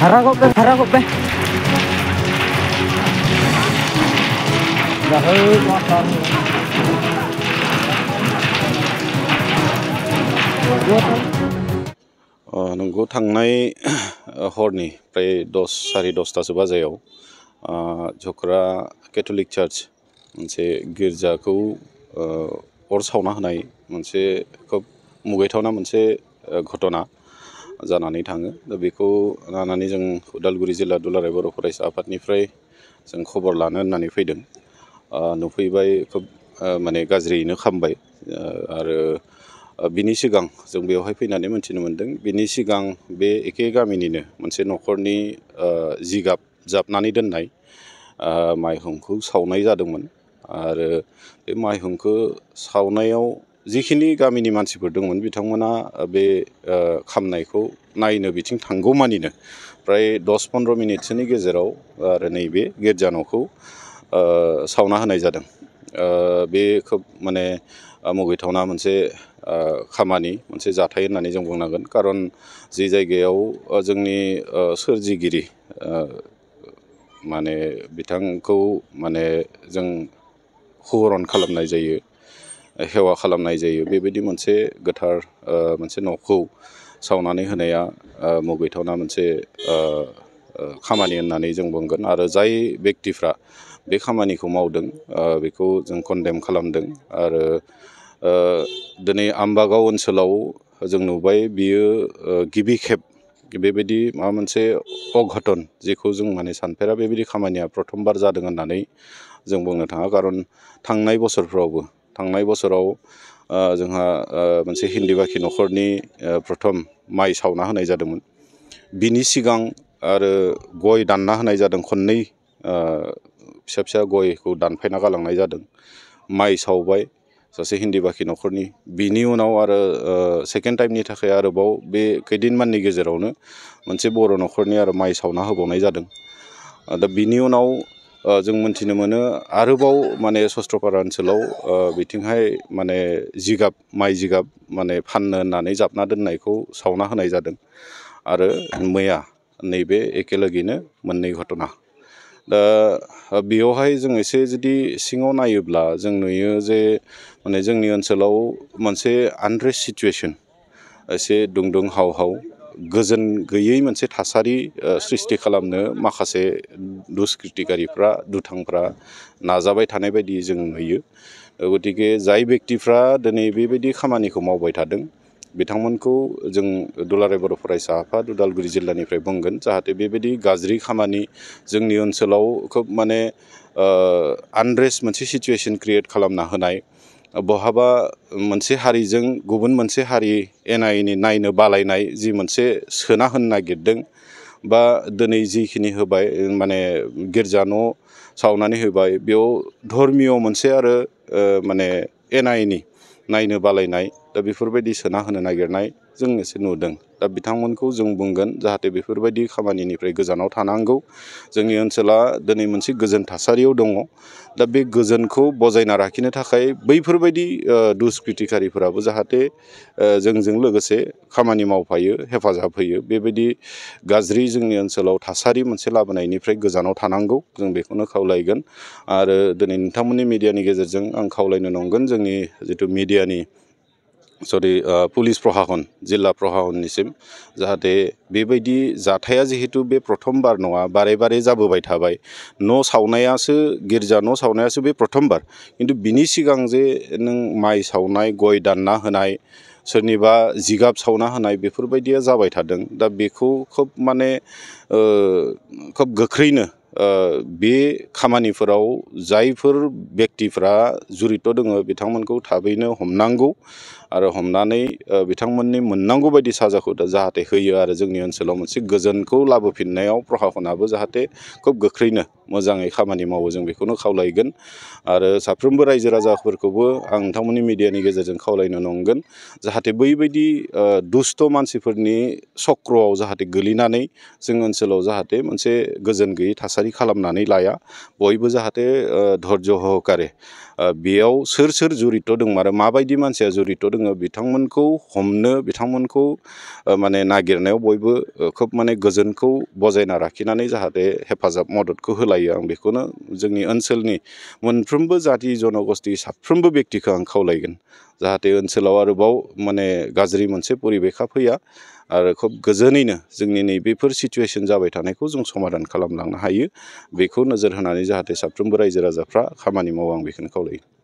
Harap be. Dahulu motor. नंगौ थांनाय हरनि प्राय 10:30 बाजायाव झकरा कैथलिक चार्च मोनसे गिर्जाखौ अर सावना होनाय मोनसे खोब मुगैथावना मोनसे घटना जानानै थाङो। दा बेखौ लानानै जों उदालगुरि जिल्ला दुलाराय बर' फरायसा आफादनिफ्राय जों खबर लानो होननानै फैदों। नुफैबाय खोब माने गाज्रियैनो खामबाय आरो बिनि सिगां जों बेवहाय फैनानै मोनथिनो मोन्दों बिनि सिगां बे एखे गामिनिनो मोनसे न'खरनि जिगाब जाबनानै दोननाय माइहुंखौ सावनाय जादोंमोन आरो बे माइहुंखौ सावनायाव जिखिनि गामिनि मानसिफोर दंमोन बिथांमोना बे खामनायखौ नायनो बिथिं थांगौमानिनो प्राय 10-15 मिनिटसोनि गेजेराव आरो नैबे गिर्जा न'खौ सावना होनाय जादों। बे खोब माने मुगैथावना मोनसे खामानि मोनसे जाथाय होननानै जों बुंनांगोन। खारन जि जायगायाव जोंनि सोरजिगिरि माने बिथांखौ माने जों हुरन खालामनाय जायो, हेवा खालामनाय जायो, बेबायदि मोनसे गोथार मोनसे न'खौ सावनानै होनाया मुगैथावना मोनसे खामानि होननानै जों बुंगोन। आरो जाय बेक्तिफ्रा बे खामानिखौ मावदों बेखौ जों कन्डेम खालामदों। आरो दिनै आम्बागाव ओनसोलाव जों नुबाय बियो गिबि खेब बेबायदि माबा मोनसे अघटन जेखौ जों माने सानफेरा बेबायदि खामानिया प्रथमबार जादों होननानै जों बुंनो थाङा। खारन थांनाय बोसोराव जोंहा मोनसे हिन्दी बाखि न'खरनि प्रथम माइ सावना होनाय जादोंमोन। बिनि सिगां आरो गय दानना होनाय जादों खननै फिसा फिसा गयखौ दानफायना गालांनाय जादों। माइ सावबाय सासे हिन्दी बाखि न'खरनि। बिनि उनाव आरो सेकेन्ड टाइमनि थाखाय आरोबाव बे खैदिनमाननि गेजेरावनो मोनसे बर' न'खरनि आरो माइ सावना होबावनाय जादों। दा बिनि उनाव जों मोनथिनो मोनो आरोबाव माने सस्त्रपारा ओनसोलाव बिथिंहाय माने माइ जिगाब माने फाननो होननानै जाबना दोननायखौ सावना होनाय जादों। आरो मैया नैबे एखेलगेनो मोननै घटना। दा बेयावहाय जों एसे जुदि सिङाव नायोब्ला जों नुयो जे माने जोंनि ओनसोलाव मोनसे आनरेस्ट सिटुवेसन, एसे दुंदुं हाव हाव गोजोन गैयै मोनसे थासारि सृष्टि खालामनो माखासे दुष्कृतिकारिफ्रा दुथांफ्रा नाजाबाय थानाय बायदि जों नुयो। गतिके जाय बेक्तिफ्रा दिनै बेबायदि खामानिखौ मावबाय थादों बिथांमोनखौ जों दुलाराय बर' फरायसा आफाद उदालगुरि जिल्लानिफ्राय बुंगोन जाहाथे बेबायदि गाज्रि खामानि जोंनि ओनसोलाव खोब माने आनरेस्ट मोनसे सिटुवेसन क्रियेट खालामना होनाय, बहाबा मोनसे हारिजों गुबुन मोनसे हारि एना एनि नायनो बालायनाय जि मोनसे सोना होनो नागिरदों, बा दिनै जिखिनि होबाय माने गिर्जा न' सावनानै होबाय बेयाव धर्मिय मोनसे आरो माने एना एनि नायनो बालायनाय, दा बेफोरबायदि सोना होनो नागिरनाय जों एसे नुदों। दा बिथांमोनखौ जों बुंगोन जाहाथे बेफोरबायदि खामानिनिफ्राय गोजानाव थानांगौ। जोंनि ओनसोला दिनै मोनसे गोजोन थासारियाव दङ। दा बे गोजोनखौ बजायना लाखिनो थाखाय बैफोरबायदि दुष्कृतिकारिफोराबो जाहाथे जोंजों लोगोसे खामानि मावफायो, हेफाजाब होयो। बेबायदि गाज्रि जोंनि ओनसोलाव थासारि मोनसे लाबोनायनिफ्राय गोजानाव थानांगौ जों बेखौनो खावलायगोन। आरो दिनै नोंथांमोननि मिडियानि गेजेरजों आं खावलायनो नंगोन जोंनि जिथु मिडियानि पुलिस प्रशासन, जिल्ला प्रशासननिसिम जाहाथे बेबायदि जाथाया जिहेतु बे प्रथमबार नङा, बारे बारे जाबोबाय थाबाय। गिर्जा न' सावनायासो बे प्रथमबार, खिन्थु बिनि सिगां जे नों माइ सावनाय, गय दानना होनाय, सोरनिबा जिगाब सावना होनाय बेफोरबायदिया जाबाय थादों। दा बेखौ खोब माने खोब गोख्रैनो बे खामानिफोराव जायफोर बेक्तिफ्रा जुरित' दङ बिथांमोनखौ थाबैनो हमनांगौ आरो हमनानै बिथांमोननि मोननांगौ बायदि साजाखौ जाहाथे होयो। आरो जोंनि ओनसोलाव मोनसे गोजोनखौ लाबोफिननायाव प्रशासनाबो जाहाथे खोब गोख्रैनो मोजाङै खामानि मावो जों बेखौनो खावलायगोन। आरो साफ्रोमबो रायजो राजाफोरखौबो आं नोंथांमोननि मिडियानि गेजेरजों खावलायनो नंगोन जाहाथे बैबायदि दुस्थ' मानसिफोरनि चक्रआव जाहाथे गोलैनानै जों ओनसोलाव जाहाथे मोनसे गोजोन गैयै थासारि थासारि खालामनानै लाया बयबो जाहाथे धैर्य सहकारे बेयाव सोर सोर जड़ित दं आरो माबायदि मानसिया जड़ित दङ बिथांमोनखौ हमनो बिथांमोनखौ माने नागिरनायाव बयबो खोब माने गोजोनखौ बजायना लाखिनानै जाहाथे हेफाजाब मददखौ होलायो आं बेखौनो जोंनि ओनसोलनि मोनफ्रोमबो जाति जनगोष्ठी साफ्रोमबो बेक्तिखौ आं खावलायगोन जाहाथे ओनसोलाव आरोबाव माने गाज्रि मोनसे परिबेखा फैया आरो खोब गोजोनैनो जोंनि नैबेफोर सिचुवेसन जाबाय थानायखौ जों समाधान खालामलांनो हायो बेखौ नोजोर होनानै जाहाथे साफ्रोमबो रायजो राजाफ्रा खामानि मावो आं बेखौनो खावलायो।